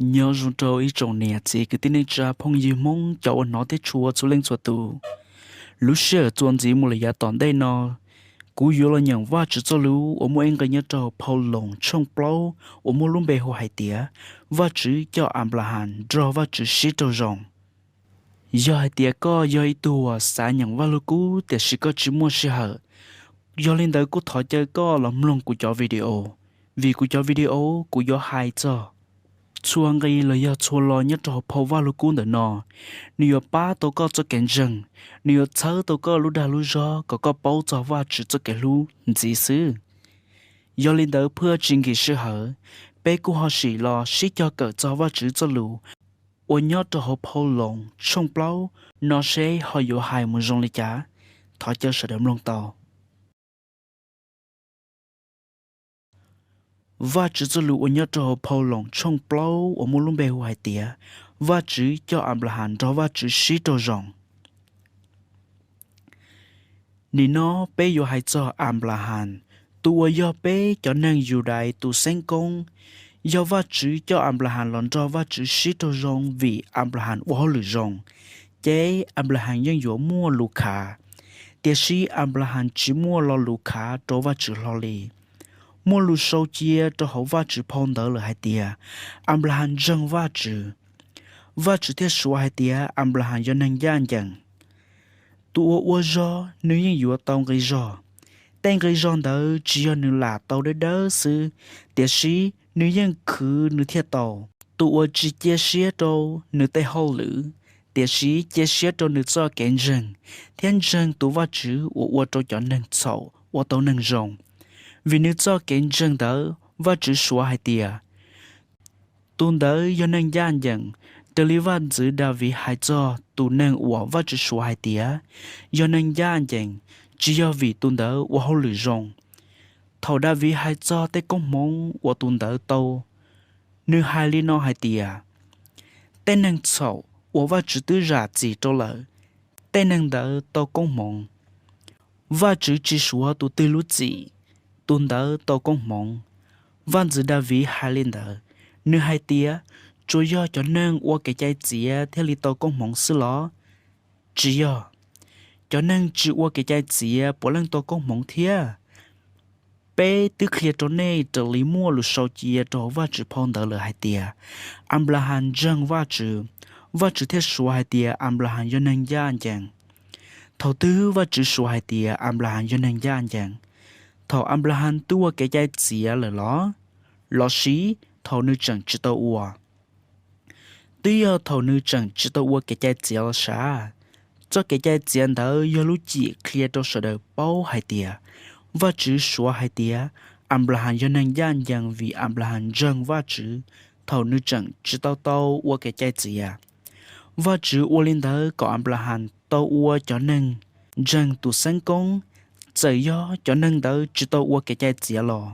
Nyob zoo rau ib tsoom niam txiv kwv tij neej tsa phooj ywg Hmoob cov uas hnov thiab tshua txhua leej txhua tus. Lub sij hawm txuas ntxiv mus lawm yav tom ntej no, kuv yuav los nyeem Vajtswv txoj lus uas muaj ib nqe nyob rau hauv phau Loos tshooj plaub uas muaj lub npe hu hais tias Vajtswv coj Anplahas nrog Vajtswv sib raug zoo. Yog hais tias koj yog ib tug uas xav nyeem Vajluskub tiam sis koj tsis muaj sij hawm, yog li ntawd kuj thov caw koj los mloog kuv cov video, vim kuv cov video kuv yuav hais txog txhua nqe los yog txhua lo nyob rau hauv phau Vajluskub ntawm no. Nws yuav pab tau koj txoj kev ntseeg, nws yuav txhawb tau koj lub dag lub zog kom koj paub txog Vajtswv txoj kev hlub ntxiv xwb. Yog li ntawd, ua tsis nkim sij hawm, peb kuj ho sim los sib cog kawm txog Vajtswv txoj lus uas nyob rau hauv phau Loos tshooj plaub no seb ho yuav hais mus zoo li cas. Thov caw sawv daws mloog tau. Vajtswv txoj lus uas nyob rau hauv phau Loos tshooj plaub uas muaj lub npe hu hais tias Vajtswv coj Anplahas nrog Vajtswv sib raug zoo. Nim no peb yuav hais txog Anplahas, tus uas yog peb cov neeg Yudais tus xeeb koob. Yog Vajtswv coj Anplahas los nrog Vajtswv sib raug zoo vim Anplahas ua hauj lwm zoo, ces Anplahas yeej yuav muaj lus khav. Tiam sis Anplahas tsis muaj lo lus khav rau Vajtswv hlo li. Muaj lus sau cia rau hauv Vajtswv phau ntawv lawm hais tias Anplahas ntseeg Vajtswv, Vajtswv thiaj suav hais tias Anplahas yog neeg ncaj ncees. Tus uas ua zog nws yeej yuav tau nqi zog. Tej nqi zog ntawd tsis yog nws lam tau dawb dawb xwb, tiam sis nws yeej khwv nws thiaj tau. Tus uas tsis cia siab rau nws tej hauj lwm, tiam sis cia siab rau nws txoj kev ntseeg, thiab ntseeg tus Vajtswv uas ua rau cov neeg txhaum ua tau neeg zoo. Vim nws txoj kev ntseeg ntawd Vajtswv suav hais tias tus ntawd yog neeg ncaj ncees, raws li vaj ntxwv Daviv hais txog tus neeg uas Vajtswv suav hais tias yog neeg ncaj ncees, tsis yog vim tus ntawd ua hauj lwm zoo. Thaum Daviv hais txog tej koob hmoov uas tus ntawd tau, nws hais li no hais tias tej neeg txhaum uas Vajtswv twb zam txim rau lawm, tej neeg ntawd tau koob hmoov. Vajtswv tsis suav tus twg lub txim, tus ntawd tau koob hmoov. Vaj ntxwv Daviv hais li ntawd, nws hais tias tsuas yog cov neeg ua kev cai txiav thiaj li tau koob hmoov xwb los? Tsis yog. Cov neeg tsis ua kev cai txiav puav leej tau koob hmoov thiab. Peb twb qhia rau nej raws li muaj lus sau cia rau hauv Vajtswv phau ntawv lawm hais tias Anplahas ntseeg Vajtswv, Vajtswv thiaj suav hais tias Anplahas yog neeg ncaj ncees. Thaum twg Vajtswv suav hais tias Anplahas yog neeg ncaj ncees? Thaum Anplahas twb ua kev cai txiav lawm los, lossis thaum nws tseem tsis tau ua? Twb yog thaum nws tseem tsis tau ua kev cai txiav los sav. Txoj kev cai txiav ntawd yog lub cim qhia rau sawv daws paub hais tias Vajtswv suav hais tias Anplahas yog neeg ncaj ncees vim Anplahas ntseeg Vajtswv thaum nws tseem tsis tau tau ua kev cai txiav. Vajtswv ua li ntawd kom Anplahas tau ua cov neeg ntseeg tus xeeb koob, txawm yog cov neeg ntawd tsis tau ua kev cai txiav los,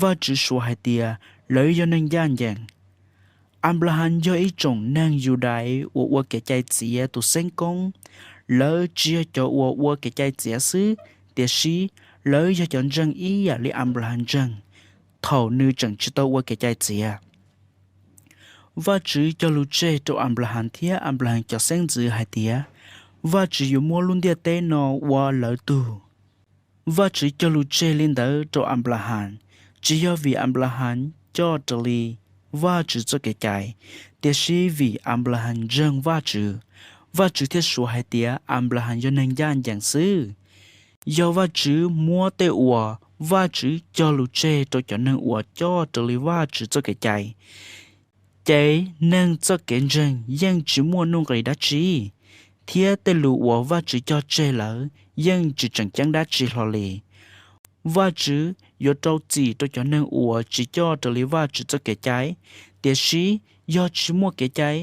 Vajtswv suav hais tias lawv yog neeg ncaj ncees. Anplahas yog ib tsoom neeg Yudais uas ua kev cai txiav tus xeeb koob. Lawv tsis yog cov uas ua kev cai txiav xwb, tiam sis lawv yog cov ntseeg ib yam li Anplahas ntseeg thaum nws tseem tsis tau ua kev cai txiav. Vajtswv cog lus tseg rau Anplahas thiab Anplahas cov xeeb ntxwv hais tias Vajtswv yuav muab lub ntiaj teb no ua lawv tug. Vajtswv cog lus tseg li ntawd rau Anplahas, tsis yog vim Anplahas coj raws li Vajtswv txoj kev cai, tiam sis vim Anplahas ntseeg Vajtswv, Vajtswv thiaj suav hais tias Anplahas yog neeg ncaj ncees xwb. Yog Vajtswv muab tej uas Vajtswv cog lus tseg rau cov neeg uas coj raws li Vajtswv txoj kev cai, ces neeg txoj kev ntseeg yeej tsis muaj nuj nqis dab tsi, thiab tej lus uas Vajtswv cog tseg lawm yeej tsis tseem ceeb dab tsi hlo li. Vajtswv yuav rau txim rau cov neeg uas tsis coj raws li Vajtswv txoj kev cai, tiam sis yog tsis muaj kev cai,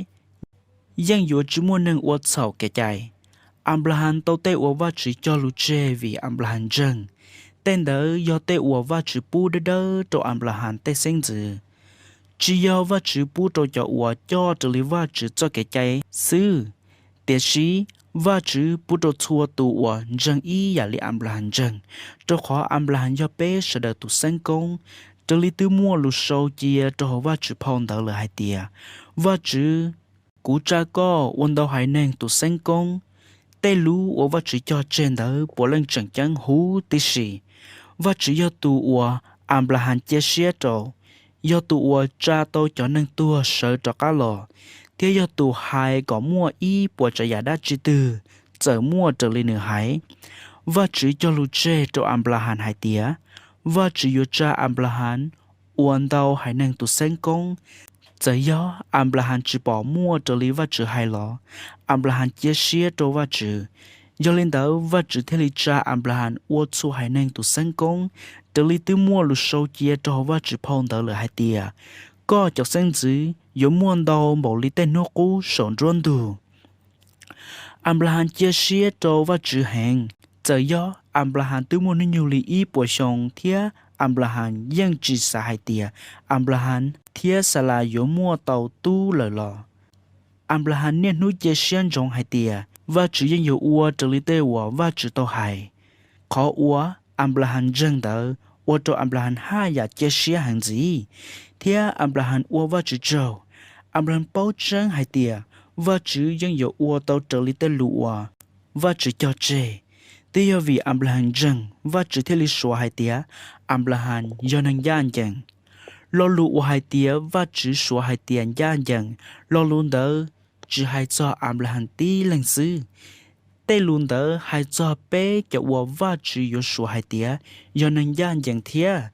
yeej yuav tsis muaj neeg ua txhaum kev cai. Anplahas tau tej uas Vajtswv cog lus tseg vim Anplahas ntseeg. Tej ntawd yog tej uas Vajtswv pub dawb dawb rau Anplahas tej xeeb ntxwv. Tsis yog Vajtswv pub rau cov uas coj raws li Vajtswv txoj kev cai xwb, tiam sis Vajtswv pub rau txhua tus uas ntseeg ib yam li Anplahas ntseeg, rau qhov Anplahas yog peb sawv daws tus xeeb koob. Raws li twb muaj lus sau cia rau hauv Vajtswv phau ntawv lawm hais tias, Vajtswv, kuv tsa koj ua ntau haiv neeg tus xeeb koob. Tej lub uas Vajtswv cog tseg ntawd puav leej tseem ceeb huv tib si. Vajtswv yog tus uas Anplahas cia siab rau, yog tus uas tsa tau cov neeg tuag sawv rov qab los, thiab yog tus hais kom muaj ib puas tsav yam dab tsi twg txawm muaj raws li nws hais. Vajtswv cog lus tseg rau Anplahas hais tias, Vajtswv yuav tsa Anplahas ua ntau haiv neeg tus xeeb koob. Txawm yog Anplahas tsis pom muaj raws li Vajtswv hais los, Anplahas cia siab rau Vajtswv. Yog li ntawd, Vajtswv thiaj li tsa Anplahas ua txhua haiv neeg tus xeeb koob, raws li twb muaj lus sau cia rau hauv Vajtswv phau ntawv lawm hais tias, Koj cov xeeb ntxwv yuav muaj ntau npaum li tej hnub qub saum nruab ntug. Anplahas cia siab rau Vajtswv heev. Txawm yog Anplahas twb muaj hnub nyoog li ib puas xyoo thiab Anplahas yeej tsis xav hais tias Anplahas thiab Xalas yuav muaj tau tub lawm los, Anplahas niaj hnub cia siab ntsoov hais tias Vajtswv yeej yuav ua raws li tej uas Vajtswv tau hais. Qhov uas Anplahas ntseeg ntawd ua rau Anplahas haj yam cia siab heev ntxiv, thiab Anplahas ua Vajtswv tsaug. Anplahas paub tseeb hais tias Vajtswv yeej yuav ua tau raws li tej lus uas Vajtswv cog tseg. Twb yog vim Anplahas ntseeg, Vajtswv thiaj li suav hais tias Anplahas yog neeg ncaj ncees. Lo lus uas hais tias Vajtswv suav hais tias ncaj ncees, lo lus ntawd tsis hais txog Anplahas tib leeg xwb. Tej lus ntawd hais txog peb cov uas Vajtswv yuav suav hais tias yog neeg ncaj ncees thiab,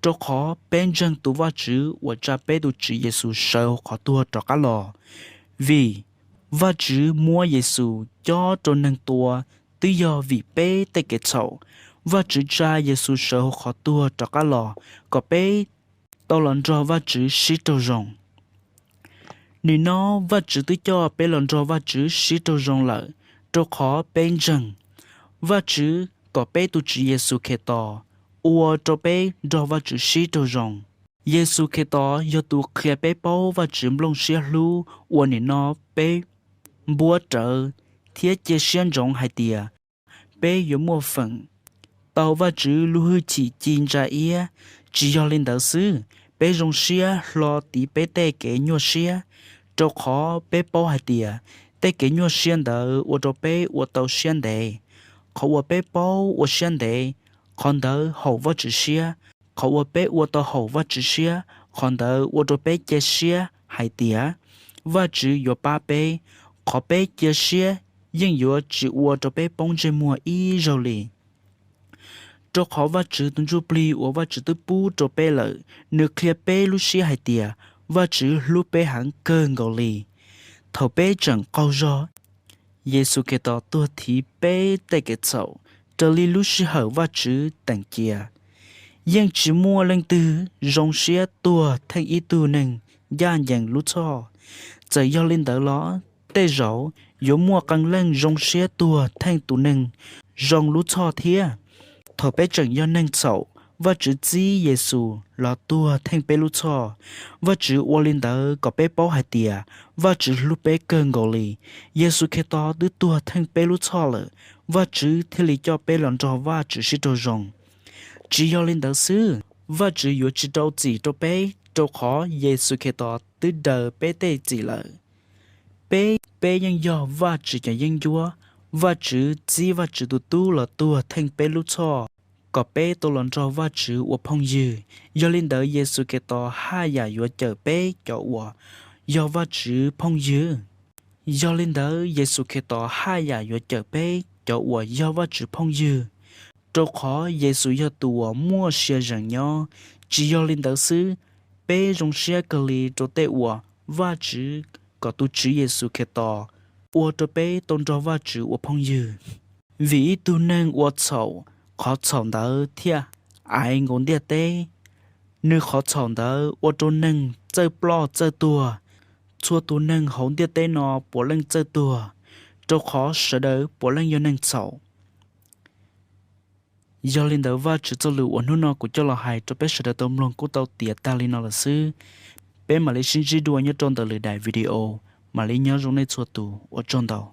rau qhov peb ntseeg tus Vajtswv uas tsa peb tus Tswv Yexus sawv hauv qhov tuag rov qab los. Vim Vajtswv muab Yexus cob rau neeg tua twb yog vim peb tej kev txhaum. Vajtswv tsa Yexus sawv hauv qhov tuag rov qab los kom peb tau los nrog Vajtswv sib raug zoo. Nim no Vajtswv twb coj peb los nrog Vajtswv sib raug zoo lawm, rau qhov peb ntseeg. Vajtswv kom peb tus Tswv Yexus Khetos ua rau peb nrog Vajtswv sib raug zoo. Yexus Khetos yog tus qhia peb paub Vajtswv nplooj siab hlub uas nim no peb npuab rawv thiab cia siab ntsoov hais tias peb yuav muaj feem tau Vajtswv lub hwj chim ci ntsa iab. Tsis yog li ntawd xwb, peb zoo siab hlo tiv peb tej kev nyuaj siab, rau qhov peb paub hais tias tej kev nyuaj siab ntawd ua rau peb ua tau siab ntev. Qhov uas peb paub ua siab ntev, qhov ntawd haum Vajtswv siab. Qhov uas peb ua tau haum Vajtswv siab, qhov ntawd ua rau peb cia siab hais tias Vajtswv yuav pab peb. Qhov peb cia siab yeej yuav tsis ua rau peb poob ntsej muag ib zaug li, rau qhov Vajtswv tus Ntsuj Plig uas Vajtswv twb pub rau peb lawm, nws qhia peb lub siab hais tias Vajtswv hlub peb heev kawg nkaus li. Thaum peb tseem qaug zog, Yexus Khetos tuag thiv peb tej kev txhaum raws li lub sij hawm Vajtswv teem cia. Yeej tsis muaj leej twg zoo siab tuag theej ib tug neeg ncaj ncees lub txhoj. Txawm yog li ntawd los, tej zaum yuav muaj qee leej zoo siab tuag theej tus neeg zoo lub txhoj thiab. Thaum peb tseem yog neeg txhaum, Vajtswv txib Yexus los tuag theej peb lub txhoj. Vajtswv ua li ntawd kom peb paub hais tias Vajtswv hlub peb kawg nkaus li. Yexus Khetos twb tuag theej peb lub txhoj lawm, Vajtswv thiaj li coj peb los nrog Vajtswv sib raug zoo. Tsis yog li ntawd xwb, Vajtswv yuav tsis rau txim rau peb, rau qhov Yexus Khetos twb daws peb tej txim lawm. Peb, peb yeej yog Vajtswv cov yeeb ncuab. Vajtswv txib Vajtswv tus Tub los tuag theej peb lub txhoj kom peb tau los nrog Vajtswv ua phooj ywg. Yog li ntawd, Yexus Khetos haj yam yuav cawm peb cov uas yog Vajtswv phooj ywg. Yog li ntawd, Yexus Khetos haj yam yuav cawm peb cov uas yog Vajtswv phooj ywg, rau qhov Yexus yog tus uas muaj sia zees nyob. Tsis yog li ntawd xwb, peb zoo siab kawg li rau tej uas Vajtswv kom tus Tswv Yexus Khetos ua rau peb tau nrog Vajtswv ua phooj ywg. Vim ib tug neeg ua txhaum, qhov txhaum ntawd thiaj aiv nkaus ntiaj teb. Nws qhov txhaum ntawd ua rau neeg txawj ploj txawj tuag. Txhua tus neeg hauv ntiaj teb no puav leej txawj tuag, rau qhov sawv daws puav leej yog neeg txhaum. Yog li ntawd, Vajtswv txoj lus uas hnub no kuv coj los hais rau peb sawv daws tau mloog kuj tau tiav tag li no lawm xwb. Peb mam li sib ntsib dua nyob rau ntawm lwm daim video. Mam li nyob zoo nej txhua tus, ua tsaug ntau.